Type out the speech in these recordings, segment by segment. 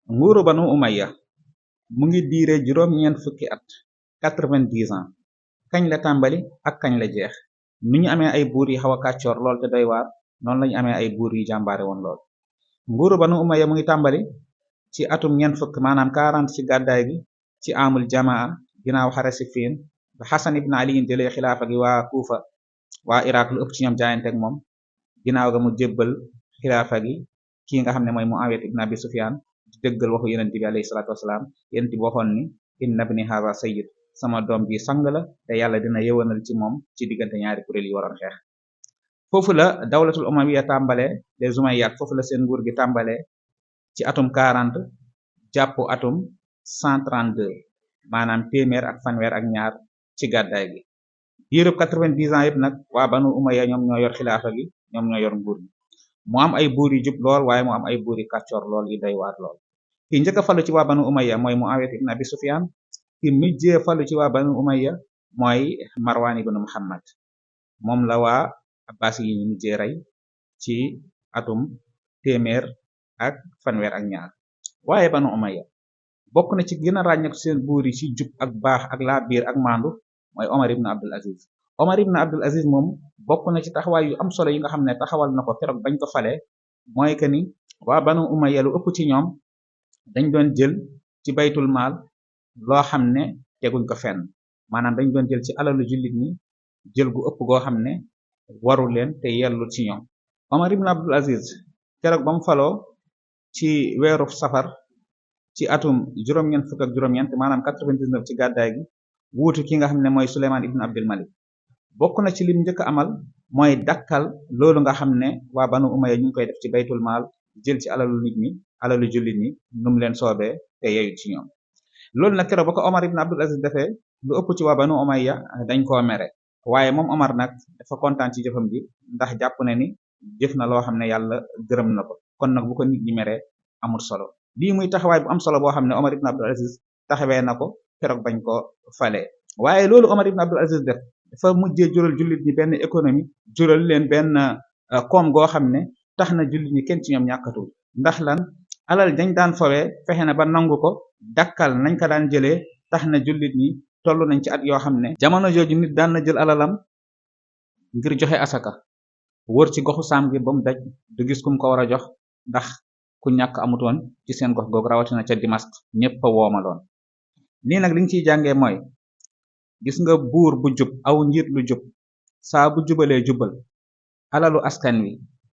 nguuru banu umayya mu ngi diire juróom-ñeent fukki at 90 ans. kañ la tàmbali ak kañ la jeex? ni ñu amee ay buur yi xaw a kàccoor lool te doy waar, noonu lañu amee ay buur yi jàmbaare woon lool. nguuru banu umayya mu ngi tàmbali ci atum ñeent fukk maanaam 40 ci gàddaay gi ci amul jamaa ginnaaw xare Siffin ba Xasan ibn Ali jëlee xilaafa gi waa Kuufa waa Iraq lu ëpp ci ñoom jaayanteeg moom. ginnaaw ga mu jébbal xilaafa gi kii nga xam ne mooy Muawiya ibn Abi Sufyan di dëggal waxu yonent bi alayhi salaatu wasalaam. yonent bi waxoon ni inna ibni haza sayyid, sama doom ji sang la te yàlla dina yëwanal ci moom ci diggante ñaari kuréel yi waroon xeex. foofu la dawlatul umayya tàmbalee, les umayyad foofu la seen nguur gi tàmbalee ci atum 40 jàpp atum 132 maanaam téeméer ak fanweer ak ñaar ci gàddaay gi. diirub 90 ans yëpp nag waa banu umayya ñoom ñoo yor xilaafa gi, ñoom ñoo yor nguur gi. mu am ay buur yu jub lool waaye mu am ay buur yu kàccoor lool yu doy waar lool. ki njëkk a falu ci waa banu umayya mooy Muawiya ibn Abi Sufyan. ki mujjee falu ci waa banu umayya mooy Marwan ibn Muhammad. moom la waa Abbas yi ñu mujjee rey ci atum téeméer ak fanweer ak ñaar. waaye banu umayya bokk na ci gën a ràññeeku seen buur yi ci jub ak baax ak laa biir ak maandu mooy Omar ibn Abdul Aziz. Omar ibn Abdul Aziz moom bokk na ci taxawaay yu am solo yi nga xam ne taxawal na ko keroog bañ ko falee, mooy que ni waa banu umayya lu ëpp ci ñoom dañ doon jël ci baytul maal loo xam ne teguñ ko fenn, maanaam dañ doon jël ci alalu jullit ñi jël gu ëpp goo xam ne waru leen te yellul ci ñoom. Omar ibn Abdul Aziz keroog ba mu faloo ci weeru safar ci atum juróom-ñeent fukk ak juróom-ñeent maanaam 99 ci gàddaay gi wuutu ki nga xam ne mooy Suleymaan ibn Abdul Malik. bokk na ci lim njëkk amal mooy dakkal loolu nga xam ne waa banu umayya ñu ngi koy def ci baytul maal jël ci alalu nit ñi, alalu jullit ñi nu mu leen soobee te yeyut ci ñoom. loolu nag keroog ba ko Omar ibn Abdul Aziz defee lu ëpp ci waa banu umayya dañ koo mere, waaye moom Omar nag dafa kontaan ci jëfam ji ndax jàpp na ni jëf na loo xam ne yàlla gërëm na ko, kon nag bu ko nit ñi meree amul solo. lii muy taxawaay bu am solo boo xam ne Omar ibn Abdul Aziz taxawee na ko keroog bañ ko falee. waaye loolu Omar ibn Abdul Aziz def dafa mujjee jural jullit ñi benn économie, jural leen benn koom goo xam ne tax na jullit ñi kenn ci ñoom ñàkkatul. ndax lan? alal dañ daan fowee fexe na ba nangu ko dakkal nañ ko daan jëlee, tax na jullit ñi toll nañ ci at yoo xam ne jamono jooju nit daan na jël alalam ngir joxe asaka wër ci goxu saam gi ba mu daj du gis kum ko war a jox ndax ku ñàkk amutoon ci seen gox googu, rawatina ca Dimask ñépp a woomaloon. lii nag li ñu ciy jàngee mooy gis nga buur bu jub, aw njiit lu jub saa bu jubalee jubal alalu askan wi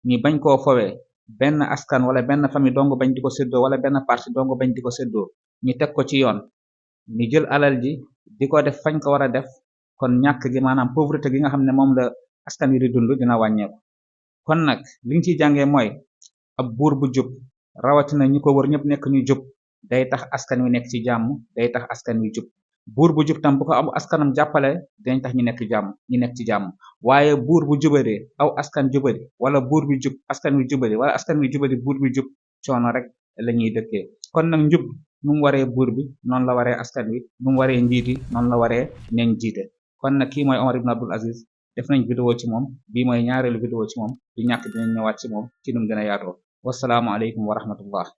ñi bañ koo fowee, benn askan wala benn famille dong bañ di ko séddoo wala benn parti dong bañ di ko séddoo, ñi teg ko ci yoon, ñi jël alal ji di ko def fañ ko war a def, kon ñàkk gi maanaam pauvreté gi nga xam ne moom la askan wi di dund dina wàññeeku. kon nag li ñu ciy jàngee mooy ab buur bu jub rawatina ñi ko wër ñëpp nekk ñu jub day tax askan wi nekk ci jàmm, day tax askan wi jub. buur bu jub tam bu ko am askanam jàppale dañ tax ñu nekk ci jàmm. waaye buur bu jubadee aw askan jubadi, wala buur bi jub askan wi jubadi, wala askan wi jubadi buur bi jub, coono rek la ñuy dëkkee. kon nag njub nu mu waree buur bi noonu la waree askan wi, nu mu waree njiit yi noonu la waree ñeñ jiite. kon nag kii mooy Omar ibn Abdul Aziz, def nañ vidéo ci moom, bii mooy ñaareelu vidéo ci moom, du ñàkk dinañ ñëwaat ci moom ci nu mu gën a yaatoo. wasalaamu aleykum wa rahmatullah.